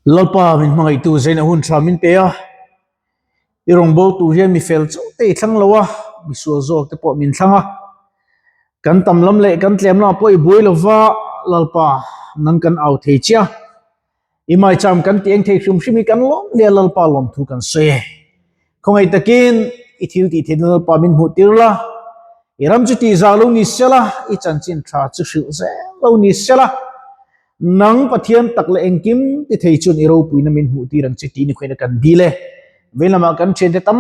Lalpa min hmangaihtu Zaina hun tha min pe a, i rawngbâwl tur hian mi fel chauh te i thlang lo a, mi sual zawk te pawh min thlang a. Kan tam lam leh kan tlem lamah pawh i buai lo va, Lalpa nang kan au thei che a, i maicham kan ti eng thei hrim hrim hi kan lawm hle a, Lalpa lawmthu kan sawi e. Khawngaih takin i thil tih theihna Lalpa min hmuh tir la, i ram chu tihzah lo ni sela, i chanchin tha chu hrilh zel lo ni sela, Nang Pathian tak leh engkim ti thei chuan i ropuina min hmuh tir ang che tih ni khuaina kan dil e. Vei lamah kan thiante tam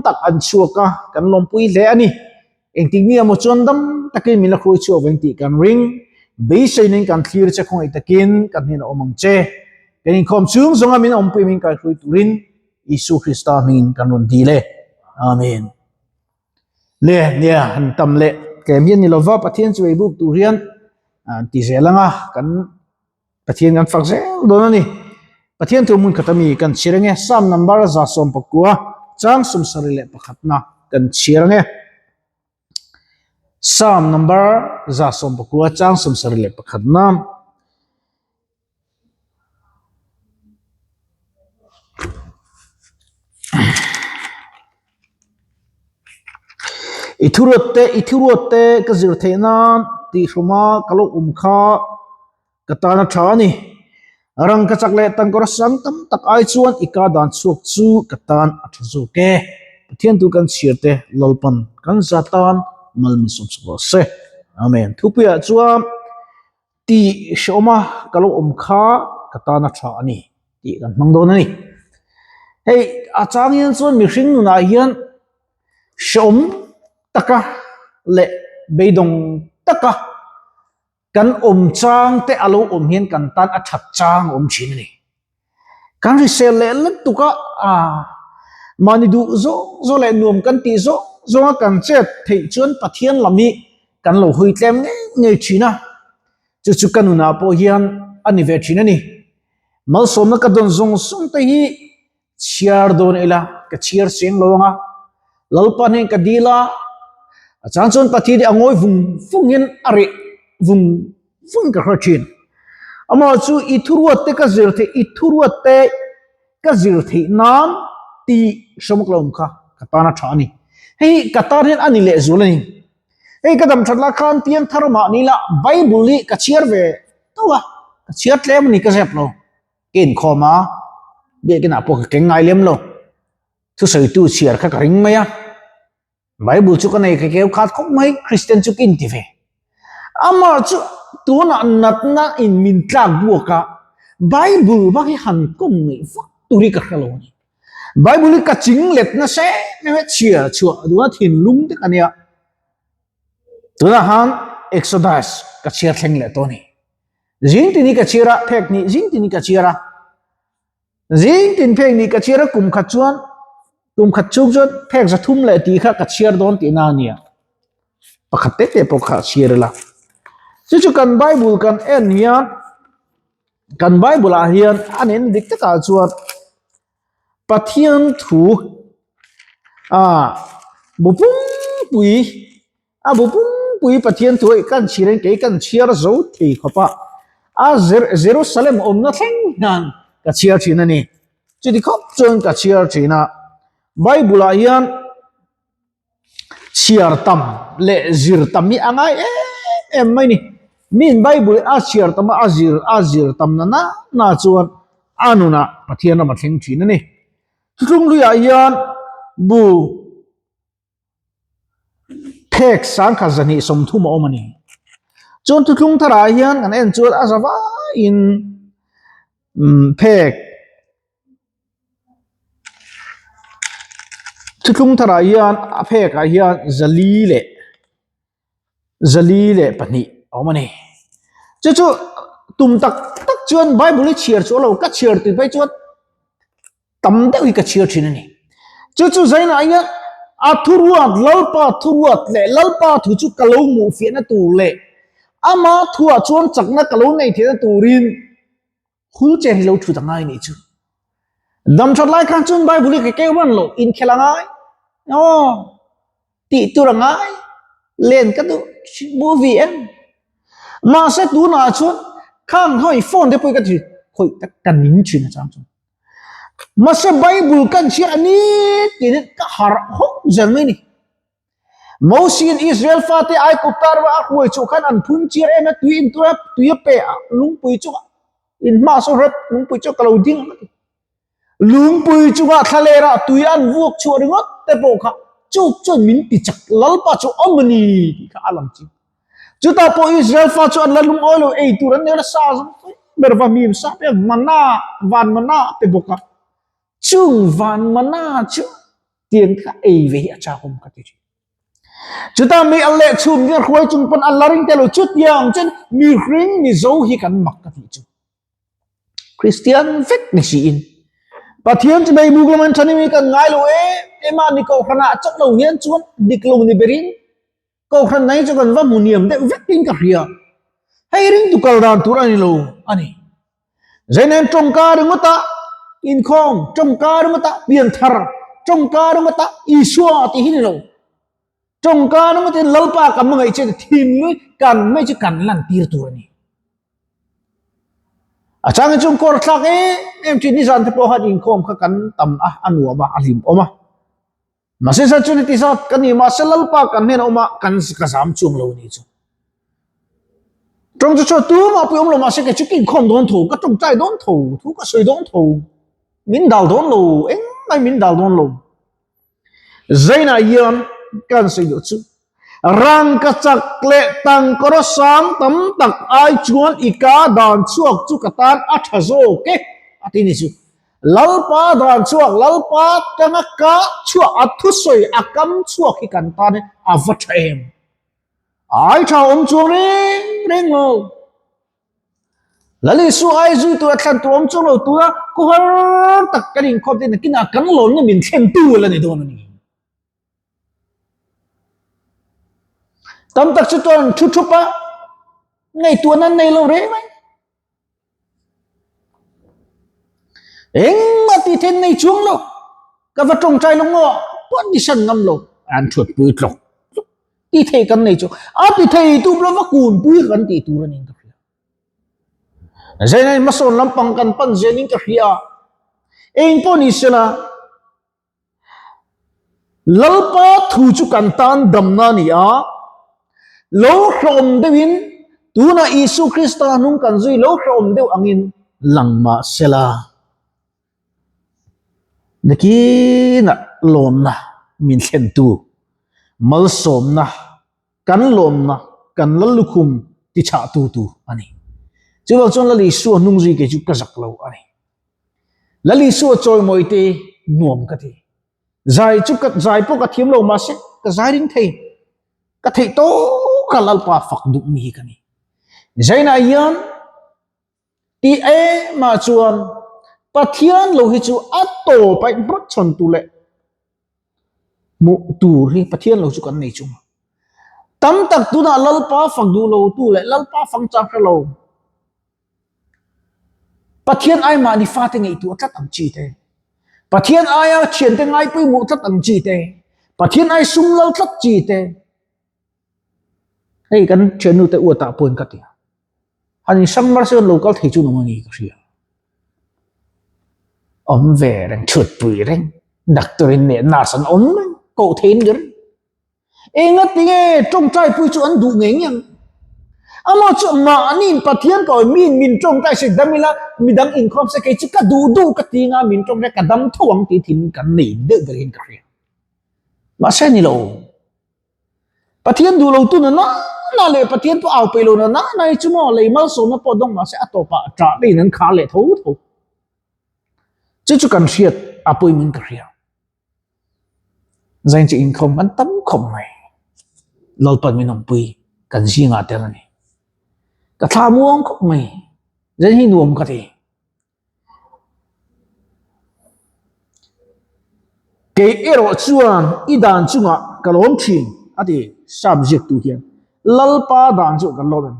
tak an chhuak a, kan lawmpui hle a ni. Engtik ni emaw chuan dam takin min la hruai chhuak veng tih kan ring. Beiseinin kan thlir che khawngaih takin kan hnenah awm ang che. Kan inkhawm chhung zawnga min awmpui min kaihruai turin Isua Krista hmingin kan rawn dil e. Amen. Le, nia, han tam leh tlem hian ni lova Pathian chu ei buk tur hian an ti zel ang a, kan Pathian kan fak zel dawn a ni. Pathian thu hmun khat ami kan chhiar ange, Psalm number 119 chang 71 na kan chhiar ange. Psalm number 119 chang 71 na. I thuruat te i thuruat te ka zir theih nan tih hruma ka lo awm kha ka tan a tha a ni. Rang ka chak leh tangkawr sang tam tak ai chuan i ka dan chhuak chu ka tan a tha zawk e. Pathian tu kan chhiar te Lalpan kan za tan mal min sawm sak rawh se. Amen. Thupuiah chuan. Tih hrehawm a ka lo awm kha ka tan a tha a ni tih kan hmang dawn a ni. Hei a chang hian chuan mihring nunah hian hrehawm taka leh beidawng taka kan awm chang te a lo awm hian kan tan a that chang a awm thin a ni. Kan hrisel leh lutuk a, mahni duh zawng zawng leh nuam kan tih zawng zawng a kan chet theih chuan Pathian lam hi kan lo hawi tlem ngei ngei thin a, chu chu ka nunah pawh hian a ni ve thin a ni. Malsawmna ka dawn zawng zawng te hi chhiar dawn ila ka chhiar seng lo ang a, Lalpa hnen ka dil a, a chang chuan Pathian hi a ngawi vung vungin a reh vung vung ka hre thin. Amah chu i thuruat te ka zir theih, i thuruat te ka zir theih nan tih hrawm ka lo awm kha ka tan a tha a ni. Hei ka tan hian a ni leh zual a ni. Hei ka dam that la khan piang thar mah ni la Bible hi ka chhiar ve tho a, ka chhiar tlem a ni ka zep lo. Ka inkhawm a, biakinah pawh ka keng ngai lem lo. Thusawitu chhiar kha ka ring mai a. Bible chu ka nei ka keu khat khawp mai, Christian chu ka inti ve. Amah chu tunah natna in min tlak buak a, Bible bak hi han kawm ngaih vak tur hi ka hre lo a ni. Bible hi ka ching let nasa em em a, chhiar chhuah duhna thinlung te ka nia. Tunah khan Exodus ka chhiar thleng leh tawh a ni. Zing tin hi ka chhiar a, phek hnih zing tin hi ka chhiar a. Zing tin phek nih ka chhiar a kum khat chuan kum khat chhung chuan phek za thum leh tih kha ka chhiar dawn tihna a nia. Pakhat te te pawh kha a chhiar ila. Chu chu kan Bible kan en hian kan Bible ah hian a nen dik takah chuan Pathian thu ah bu pumpui A bu pumpui Pathian thu hi kan chhiar in kei kan chhiar zo thei khawp a, a Jerusalem awmna thleng hian ka chhiar thin a ni. Chuti khawp chuan ka chhiar thin a, Bible ah hian chhiar tam leh zir tam hi a ngai em em mai ni. Miin Bible a chhiar tam a, a zir a zir tam na na na chuan a nunah Pathian ram a thleng thin a ni. Thuthlung hluiah hian bu Phek sangkhat zahnih 30 a awm a ni. Chuan thuthlung tharah hian kan en chuan a za vaiin phek thuthlung tharah hian a phekah hian zali leh 402 a awm a ni. Chu chu tum tak tak chuan Bible hi chhiar chu a lo ka chhiar tih phei chuan tam deuh hi ka chhiar thin a ni. Chu chu zainah hian a thuruat Lalpa thuruat leh Lalpa thu chu ka lo hmuh fiahna tur leh ama thuah chuan chakna ka lo nei theihna turin hul chen hi lo thut a ngai nih chu. Dam that lai khan chuan Bible hi ka keu hman lo, inkhel a ngai. Aw, tih tur a ngai, len ka duh movie em. Mahse tunah chuan khang hawi phone te pawh hi ka ti. khawih tak ka ning thin a chang chuan. Mahse Bible kan chhiar a ni tiin ka harh hawk zel mai ni. Mosi'n Israel fate Aigupta rama a hruai chuh khan an phun chiar em a, tui in tura tui a pe a, lungpui chungah in hma saw hrep, lungpui chu ka lo ding ang a ti. Lungpui chungah thlalerah tui an vuak chhuah ringawt te pawh kha chu chuan min ti chak Lalpa chu awm a ni tih kha a lang chiang. Chutah pawh Israel fa chu an la lungawi lo, ei tur an nei la sa zawng zawng ber va mim sa pe mana van mana a pe bawk a, chung van mana chu tiang kha ei ve hi a chakawm ka ti thin. Chutah mi a leh chhum ding hruai chung pawn an la ring te lo chutiang chuan mihring Mizo hi kan mak ka tih chu. Kristian vek ni siin Pathian chu beibuk lam an thanin kan ngai lo em em a ni kohhran ah chauh lo hian chuan dik lo ni berin kohhran nei chu kan va hmu niam deuh vek in ka hria. Hei ringtu kal dan tur a ni lo a ni. Zainen tawngka ringawt a inkhawm, tawngka ringawt a pianthar, tawngka ringawt a Isua tih hi ni lo. Tawngka ringawtin Lalpa kan hmangaih che thinlui kan mai chu kan lantir tur a ni. A changin chung kawr thlak em em thin nizan te pawh khan inkhawm kha kan tam a, a nuam a, a hlim awm a. Mahse zan chu ni ti zat kan ni, mahse Lalpa kan hnen a awm a, kan ka zam chuang lo ni chu. Tawng chu chuan tumah pui awm lo mahse kei chu ka inkhawm dawn tho, ka tawngtai dawn tho, thu ka sawi dawn tho, min dal dawn lo, engmah min dal dawn lo. Zainah hian kan sawi duh chu rangkachak leh tangkawra sang tam tak ai chuan i ka dan chhuak chu ka tan a tha zawk e a ti ni chu. Lalpa dan chhuak, Lalpa tanga ka chhuak a thusawi a kam chhuak hi kan tan a va tha em. Ai tha awm chuang reng reng lo. Lal Isua ai zui tura thlan tur awm chuang lo tura kawhar tak kan inkhawm te nakinah kan lawmna min thlen tu la ni dawn a ni. Tam tak chu chuan thu thup a, ngaihtuahna an nei lo reng mai. Engmah tih theih nei chuang lo, ka va tawngtai lo ngaw pawh ni san ngam lo, an thutpui tlawk tlawk tih theih kan nei chu a ti thei tu pawh va kunpui kan tih tur a niin ka hria. Zainai hmasawn lampang kan pan zelin ka hria, eng pawh ni sela. Lalpa thu chu kan tan damna a ni a, lo hrehawm deuhin tunah Isu Krista hnung kan zui lo hrehawm deuh angin lang mah sela. Nakinah lawmna min thlentu malsawmna kan lawmna kan lal lukhum tichhahtu tur a ni. Chuvang chuan Lal Isua hnung zui kei chu ka zak lo a ni. Lal Isua chawimawi te nuam ka ti. Zai chu ka zai pawh ka thiam lo mahse ka zai ring thei. Ka theih tawk a Lalpa fak duh mi hi ka ni. Zainah hian ti emah chuan Pathian lo hi chu a tawp a inhmachhawn tu leh hmuh tur hi Pathian lo chu kan nei chung a. Tam tak tunah Lalpa fak duh lo tu leh Lalpa fang chang hre lo Pathian ai mahni fate ngaihtuah tlat ang chi te, Pathian aia thiante ngai pawimawh tlat ang chi te, Pathian ai sum lal tlat chi te, hei kan thiannu te uatah pawhin ka ti a. Han insang mar se lo kal thei chu nung a ni ka hria. Awm ve reng, chhutpui reng, doctor in leh nurse an awm reng, koh thei an ni reng. Enga tinge tawngtai pui chu an duh ngei ngiang? Amah chu mahniin Pathian ka awih miin min tawngtai se dam ila midang inkhawm se kei chu ka duh duh ka ti nga min tawngtai ka dam tho ang tih thin kan nei deuh ber hian ka hria. Mahse ni lo. Pathian duh lo tu na na na leh Pathian pawh au peih lo na na na hi chu maw lei malsawmna pawh dawng mahse a tawpah ṭah te in an khar leh tho tho. Chu chu kan hriat a pawimawhin ka hria. Zain chu inkhawm kan tam khawp mai. Lalpan min awmpui kan zingah tel a ni. Ka thla muang khawp mai. Zain hi nuam ka ti. Kei erawh chuan i dan chungah ka lawm thin a ti Psalm ziaktu hian. Lalpa dan chu kan lawm em?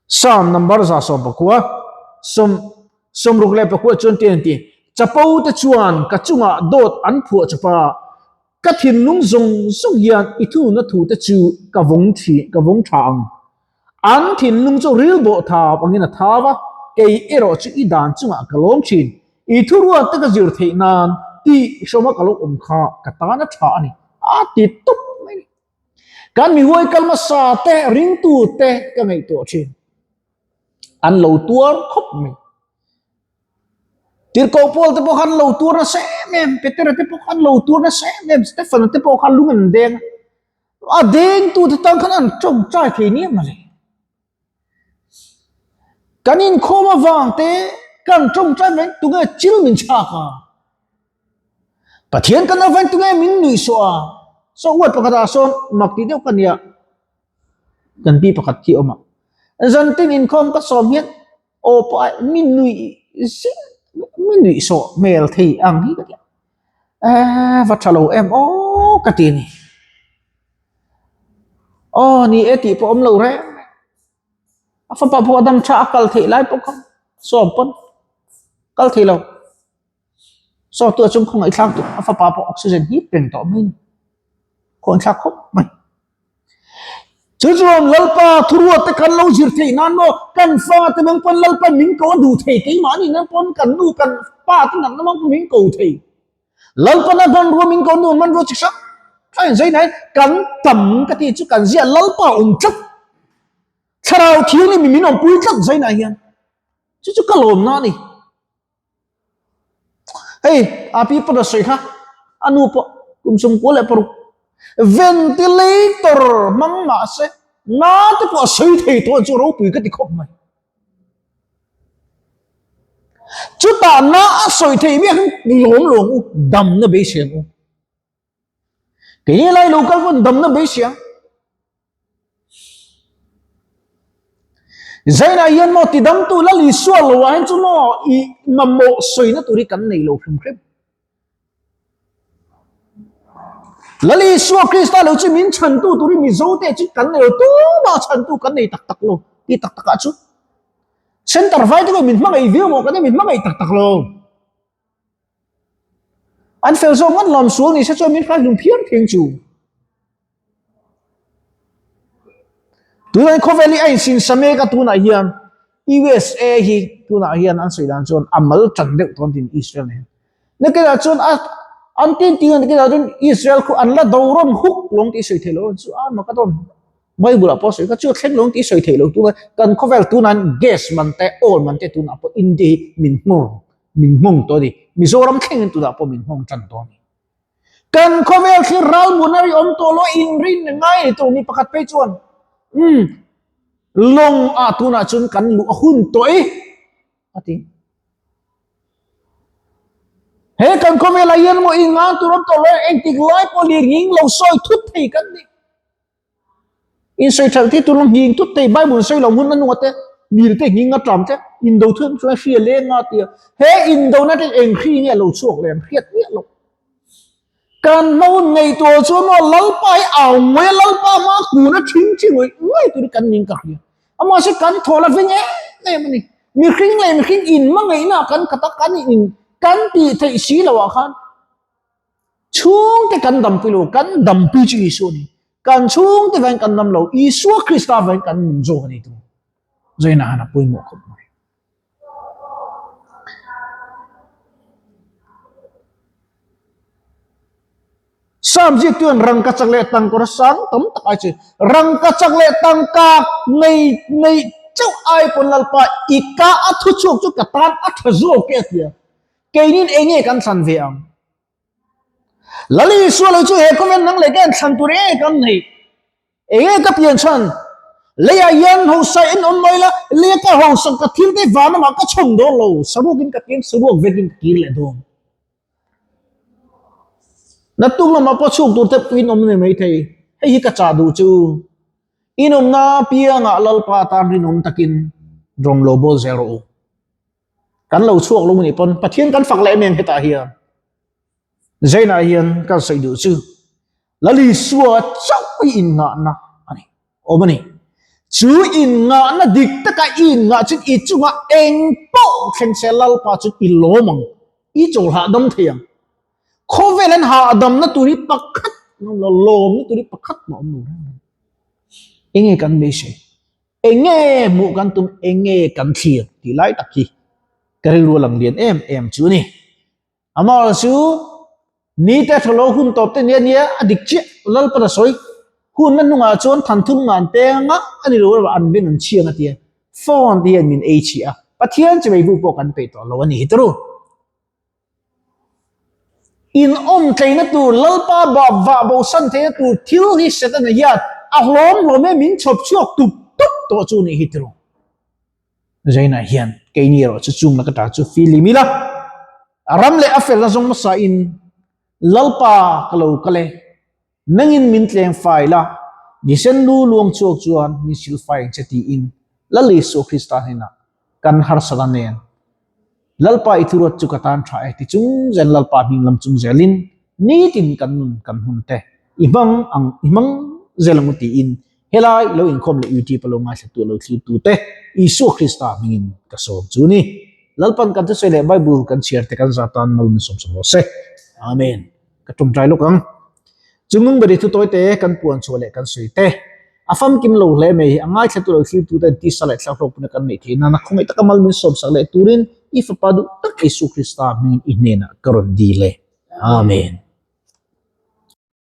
Psalm number 119 64 chuan ti an ti, Chapo te chuan ka chungah dawt an phuah chawp a, ka thinlung zawng zawng hian i thununna thu te chu ka vawng tha ang. An thinlung chu rilbawh thap angin a thau a. kei erawh chu i dan chungah ka lawm thin. I thuruat te ka zir theih nan tih hrawma ka lo awm kha ka tan a tha a ni, a ti tawp mai ni. Kan mihuai kal hmasa te, ringtu te ka ngaihtuah thin. An lo tuar khawp mai. Tirhkoh Paul te pawh khan lo tuar nasa em em, Petera te pawh khan lo tuar nasa em em, Stefana te pawh khan lung an deng a. A dengtute tan khan an tawngtai thei nia mawle. Kan inkhawm avang te kan tawngtai mai tunge chil min chhak a. Pathian kan avang tunge min nuihsawh a. Saw uat pakhatah sawn mak tih deuh ka nia. Kan pi pakhat khi a awm a. Zantin inkhawm ka sawm hian aw pawh a mi nuih mi nuihsawh hmel thei ang hi ka ti a. Eee va tha lo em aw ka ti a ni. Aw ni e tih pawh awm lo reng reng. A fapa pawh a dam tha a kal theih lai pawh kha sawm pawn kal thei lo. Saw tu a chung khawngaih thlak duh a fapa pawh oxygen hip reng tawh mai a ni. Khawngaih thlak khawp mai. Chu chuan Lalpa thuruat te kan lo zir theih nan maw kan fa te mang pawn Lalpa min ko a duh thei keimah ni nan pawn kan nu kan pa te natna mang pawn min ko thei. Lalpa na hmanrua min ko nu hmanrua chi hrang hrang in zai nai kan tam ka ti chu kan zia Lalpa awm tlat. Thlarau thianghlim in min awmpui tlat zai nai hian chu chu ka lawm na a ni. Hei a pi pawn a sawi kha a nu pawh kum sawmkua leh paruk ventilator hmang mah se na te pawh a sawi thei tawh chu ropui ka ti khawp mai. Chutah na a sawi thei miah khan lawm lawm u damna beisei ang u. Keini lai lo kal pawn damna beisei ang. Zainah hian maw tidamtu Lal Isua lo ah hian chu maw i mamawh sawina tur hi kan nei lo hrim hrim. Lal Isua Krista lo chu min chhantu tur hi Mizo te chu kan nei lo, tumah chhantu kan nei tak tak lo ti tak tak ah chu center vai te pawh min hmangaih viau maw kan nei min hmangaih tak tak lo. An fel zawk ngawt lawm sual ni se chuan min hrai hlum phian phian chu. Tunah khawvel hi a insin sa mek a tunah hian USA hi tunah hian an sawi dan chuan a mal tan deuh tawn tin Israel nen. Nakinah chuan a an tin tin nakinah chuan Israel khu an la do rawn huk lawng tih sawi theih loh chu a mak a dawn. Bible ah pawh sawi kha chu thleng lawng tih sawi theih loh tunah kan khawvel tunah gas man te oil man te tunah pawh India hi min hmur min nghawng tawh a ni. Mizoram thlengin tunah pawh min nghawng tan tawh a ni. Kan khawvel thil ralmun a ri awm tawh lo, inrin ngai ni tur mi pakhat phei chuan umm lawng ah tunah chuan kan luh a hun tawh e a ti. He kan khawvel ah hian maw ingan tur awm tawh lo, engtik lai pawh lirnghing lo sawi thut thei kan ni. In sawi ṭhalh thei tur nghing tut thei Bible sawi lo hmun a nunga te mil te nghing a ṭam te indo thun chuan hria leng a tia he indona te eng hri nge lo chhuak leh an hriat miah lo. Kan hma hun ngaihtuah chuan maw Lalpa hi au ngawih a Lalpa hma kun a ṭhing ṭhi ngawih ngawih tur hi kan ning ka hria. Amah se kan thaw la veng em em a ni. Mihring leh mihring inhmangaihna kan khat a kan in kan tih theih si loh ah khan Chhungte kan dampui lo, kan dampui chu Isua a ni. Kan chhungte vangin kan dam lo, Isua Krista vangin kan nun zawk a ni tur. Zaina han a pawimawh khawp mai. Sam ziaktu hian rangkachak leh tangkawr a sang tam tak ai chu rangkachak leh tangka nei nei chauh ai pawn Lalpa i ka a thuchhuak chu ka tan a tha zawk e a ti a. Keinin enge kan thlan ve ang? Lal Isua lo chu he khawvel nang leh ka en thlan tur enge kan neih? Enge ka pian chhan? Leiah hian hausa in awm mai la, leia ka hausak ka thil te van lamah ka chhawn dawn lo, saruakin ka piang saruak vekin ka kir leh dawn. Naktuk lamah pawh chhuk tur te in awm ni maithei, hei hi ka chah duh chu. In awmna piangah Lalpa tan rinawm takin rawng lo bawl zel rawh u. Kan lo chhuak lung nih pawn Pathian kan fak leh em em hetah hian Zainah hian kan sawi duh chu Lal Isua chauh hi innghahna a ni awm a ni. Chu innghahna dik taka i innghah chuan i chungah eng pawh thleng se Lalpa chu i lawm ang, i chawl hahdam thei ang. Khawvel an hahdamna tur hi pakhat lawmna tur hi pakhat mah awm lo reng reng. Enge kan beisei? Enge hmuh kan tum, enge kan thlir tih lai tak hi ka rilru a lang lian em em chu a ni. Amaherawhchu chu nite thawlo hun tawp te nia nia a dik chiah Lalpan a sawi. Hunna hnungah chuan thanthum ngan peng a a ni lo erawh an beng an chhiang a tia phone te hian min ei chhiah a, Pathian chimei bu pawh kan peih tawh lo a ni hi turu. In awm tleina tur Lalpa bap vah bo san theihna tur thil hi Setana hian a hlawm hlawm e min chhawp chhuak tup tup tawh chu ni hi turu. Zainah hian keini erawh chu chung laka ta chu filim ila, a ram leh a felna zawng hmasa in Lalpa ka lo kal e, nangin min tleng fai la, nisen lu luang chhuak chuan min sil fai ang che tiin Lal Isua Krista hnenah kan harsatna nen Lalpa i thuruat chu ka tan tha e ti chung zel Lalpa hming lam chung zelin nitin kan nun kan hun te i hmang ang i hmang zel ang u tiin helai lo inkhawm leh YouTube a lo ngaithla tu lo thlir tu te Isua Krista hmingin ka sawm chu ni. Lalpan kan thusawi leh Bible kan chhiar te kan za tan mal min sawm sawm rawh se. Amen. Ka ṭawngṭai lawk ang. Chungnung beri thu tawi te kan puan chhuah leh kan sawi te. A famkim lo hle mai hi a ngaithlatu lo thlirtu ten tisa leh thla hlawkpuna kan neih theih nana khawngaih taka mal min sawmsak leh turin i Fapa duh tak Isu Krista hmingin i hnenah ka rawn dil e. Amen.